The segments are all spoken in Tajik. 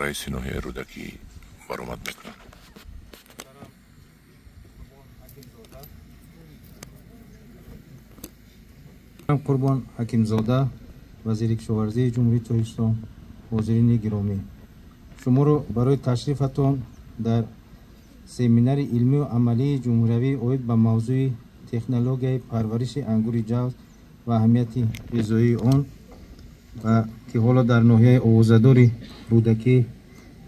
Раиси ноҳияи Рӯдакӣ баромад мекунанд. Қурбон Ҳакимзода, вазири кишоварзии Ҷумҳурии Тоҷикистон, ҳозирини гиромӣ, шуморо барои ташрифатон дар семинари илмию амалии ҷумҳуриявӣ оид ба мавзӯи технологияи парвариши ангури ҷавз ва аҳамияти ғизоии он, ва ки ҳоло дар ноҳияи овозадори Рӯдакӣ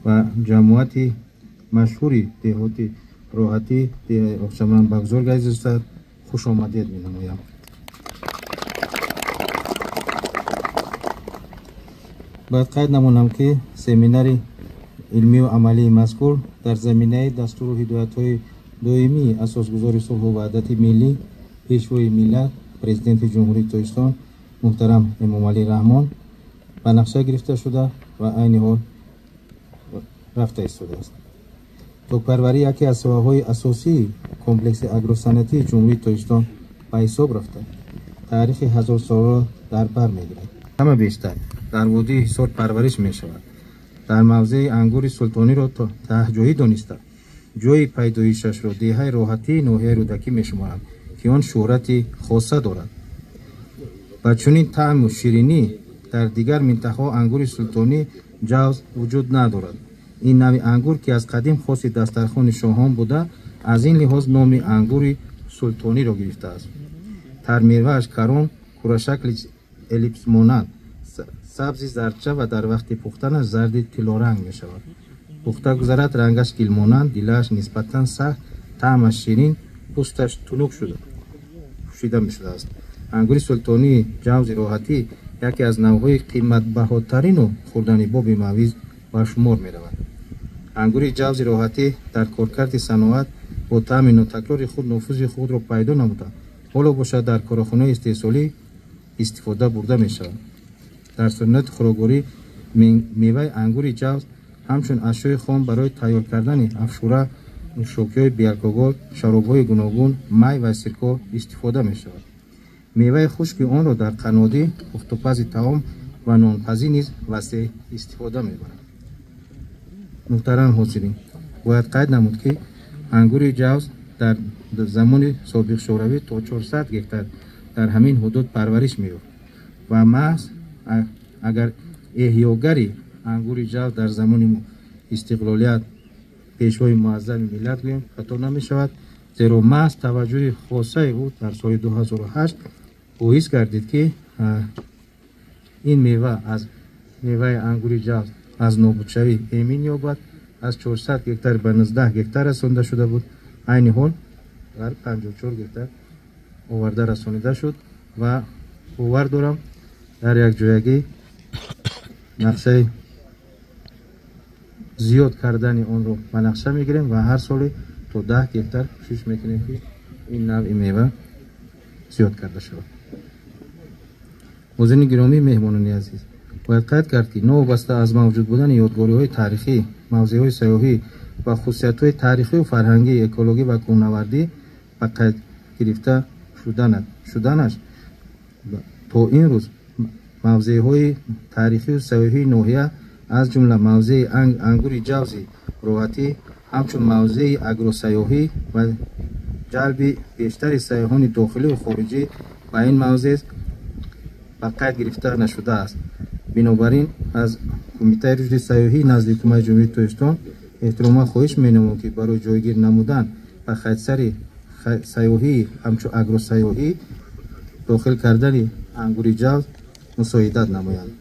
ва ҷамоати машҳури деҳоти Роҳатӣ деҳаи Оқчаман баргузор гардидааст, хушомадед менамоям. Бояд қайд намонам, ки семинари илмию амалии мазкур дар заминаи дастуру ҳидоятҳои доимии асосгузори сулҳу ваҳдати миллӣ, пешвои миллат, Президенти Ҷумҳурии Тоҷикистон муҳтарам Эмомалӣ Раҳмон ба нақша гирифта шуда ва айни ҳол рафта истодааст. Токпарварӣ яке аз соҳаҳои асосии комплекси агросанъатии Ҷумҳурии Тоҷикистон ба ҳисоб рафта, таърихи ҳазорсоларо дар бар мегирад. Ҳама бештар дар водии Ҳисор парвариш мешавад. Дар мавзеи ангури султониро таҳҷоӣ дониста, ҷойи пайдоишашро деҳаи Роҳатии ноҳияи Рӯдакӣ мешуморанд, ки он шӯҳрати хоса дорад. Ба чунин таъму ширинӣ дар дигар минтақаҳо ангури султонӣ ҷавз вуҷуд надорад. Ин навъи ангур, ки аз қадим хоси дастархони шоҳон буда, аз ин лиҳоз номи ангури султониро гирифтааст. Тармевааш карон, курашакли эллипсмонанд, сабзи зардча ва дар вақти пухтанаш зарди тиллоранг мешавад. Пухта гузарад, рангаш гилмонанд, дилааш нисбатан сахт, таъмаш ширин, пӯсташ тунук шуда пӯшида мешудааст. Ангури султонии ҷавзи Роҳатӣ яке аз навъҳои қиматбаҳотарину хӯрданибоби мавиз ба шумор меравад. Ангури ҷавзи Роҳатӣ дар коркарди саноат бо таъми нотакрори худ нуфузи худро пайдо намуда, ҳоло бошад дар корхонаҳои истеҳсолӣ истифода бурда мешавад. Дар суннати хӯрокворӣ меваи ангури ҷавз ҳамчун ашёи хом барои тайёр кардани афшура, нӯшокиҳои беалкогол, шаробҳои гуногун, май ва сирко истифода мешавад. Меваи хушки онро дар қаннодӣ, пухтупази таом ва нонпазӣ низ васеъ истифода мебаранд. Муҳтарам ҳозирин, бояд қайд намуд, ки ангури ҷавз дар замони собиқ Шӯравӣ то 400 гектар дар ҳамин ҳудуд парвариш меёфт ва маҳз агар эҳёгари ангури ҷавз дар замони истиқлолият пешвои муаззами миллат гӯем хато намешавад, зеро маҳз таваҷҷӯҳи хосаи ӯ дар соли 2008 боис гардид, ки ин мева аз меваи ангури ҷавз аз нобудшавӣ эмин ёбад. Аз 400 гектар ба 19 гектар расонда шуда буд, айни ҳол дар 54 гектар оварда расонида шуд ва бовар дорам, дар якҷоягӣ нақшаи зиёд кардани онро ба нақша мегирем ва ҳар соли то 10 гектар кӯшиш мекунем, ки ин навъи мева зиёд карда шавад. Ҳозирини гиромӣ, меҳмонони азиз, бояд қайд кард, ки новобаста аз мавҷуд будани ёдгориҳои таърихӣ, мавзеъҳои сайёҳӣ ва хусусиятҳои таърихию фарҳангӣ, экологӣ ва кӯҳнавардӣ ба қайд гирифта шуданаш, то ин рӯз мавзеъҳои таърихию сайёҳии ноҳия, аз ҷумла мавзеи ангури ҷавзи Роҳатӣ, ҳамчун мавзеи агросайёҳӣ ва ҷалби бештари сайёҳони дохилию хориҷӣ ба ин мавзеъ ба қайд гирифта нашудааст. Бинобар ин аз Кумитаи рушди сайёҳӣ назди Ҳукумати Ҷумҳурии Тоҷикистон эҳтироман хоҳиш менамоям, ки барои ҷойгир намудан ба хайдсари сайёҳии ҳамчун агросайёҳӣ дохил кардани ангури ҷавз мусоидат намоянд.